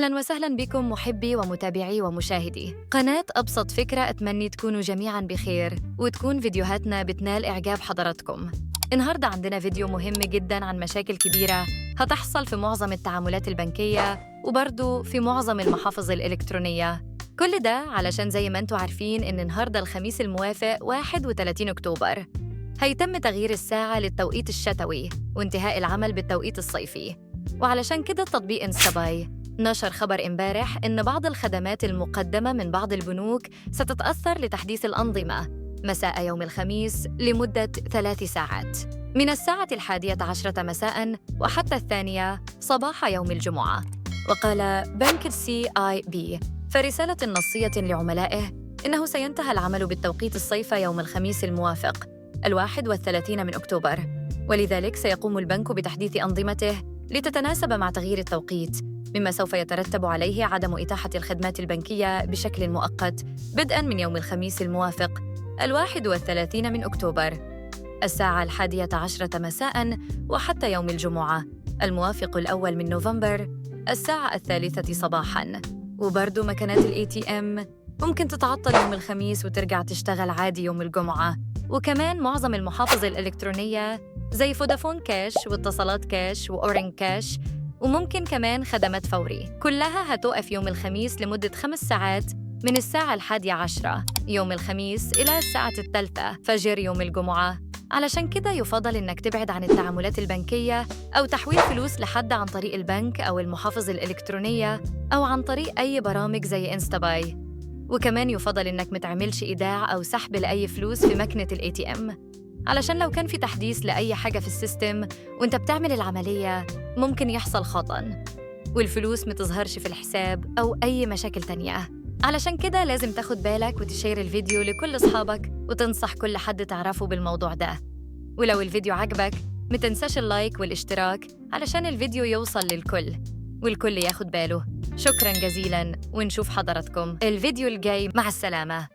أهلا وسهلا بكم محبي ومتابعي ومشاهدي قناة أبسط فكرة. أتمنى تكونوا جميعا بخير وتكون فيديوهاتنا بتنال إعجاب حضراتكم. النهاردة عندنا فيديو مهم جدا عن مشاكل كبيرة هتحصل في معظم التعاملات البنكية وبرضو في معظم المحافظ الإلكترونية. كل ده علشان زي ما انتوا عارفين إن النهاردة الخميس الموافق 31 أكتوبر هيتم تغيير الساعة للتوقيت الشتوي وانتهاء العمل بالتوقيت الصيفي. وعلشان كده تطبيق InstaPay نشر خبر امبارح إن بعض الخدمات المقدمة من بعض البنوك ستتأثر لتحديث الأنظمة مساء يوم الخميس لمدة 3 ساعات من الساعة 11 مساء وحتى 2 صباح يوم الجمعة. وقال بنك CIB في رسالة نصية لعملائه إنه سينتهى العمل بالتوقيت الصيفي يوم الخميس الموافق 31 من أكتوبر، ولذلك سيقوم البنك بتحديث أنظمته لتتناسب مع تغيير التوقيت، مما سوف يترتب عليه عدم إتاحة الخدمات البنكية بشكل مؤقت بدءاً من يوم الخميس الموافق 31 من أكتوبر الساعة 11 مساء وحتى يوم الجمعة الموافق 1 من نوفمبر الساعة 3 صباحاً. وبرضو مكانات ال ATM ممكن تتعطل يوم الخميس وترجع تشتغل عادي يوم الجمعة. وكمان معظم المحافظ الإلكترونية زي فودافون كاش واتصالات كاش وأورنج كاش وممكن كمان خدمات فوري كلها هتوقف يوم الخميس لمدة 5 ساعات من الساعة 11 يوم الخميس إلى الساعة 3 فجر يوم الجمعة. علشان كده يفضل إنك تبعد عن التعاملات البنكية أو تحويل فلوس لحد عن طريق البنك أو المحافظ الإلكترونية أو عن طريق أي برامج زي InstaPay. وكمان يفضل إنك متعملش إيداع أو سحب لأي فلوس في مكنة ال ATM، علشان لو كان في تحديث لأي حاجة في ال system وانت بتعمل العملية ممكن يحصل خطأ والفلوس متظهرش في الحساب أو أي مشاكل تانية. علشان كده لازم تاخد بالك وتشير الفيديو لكل أصحابك وتنصح كل حد تعرفه بالموضوع ده. ولو الفيديو عجبك متنساش ال like والاشتراك علشان الفيديو يوصل للكل والكل ياخد باله. شكراً جزيلاً ونشوف حضراتكم الفيديو الجاي. مع السلامة.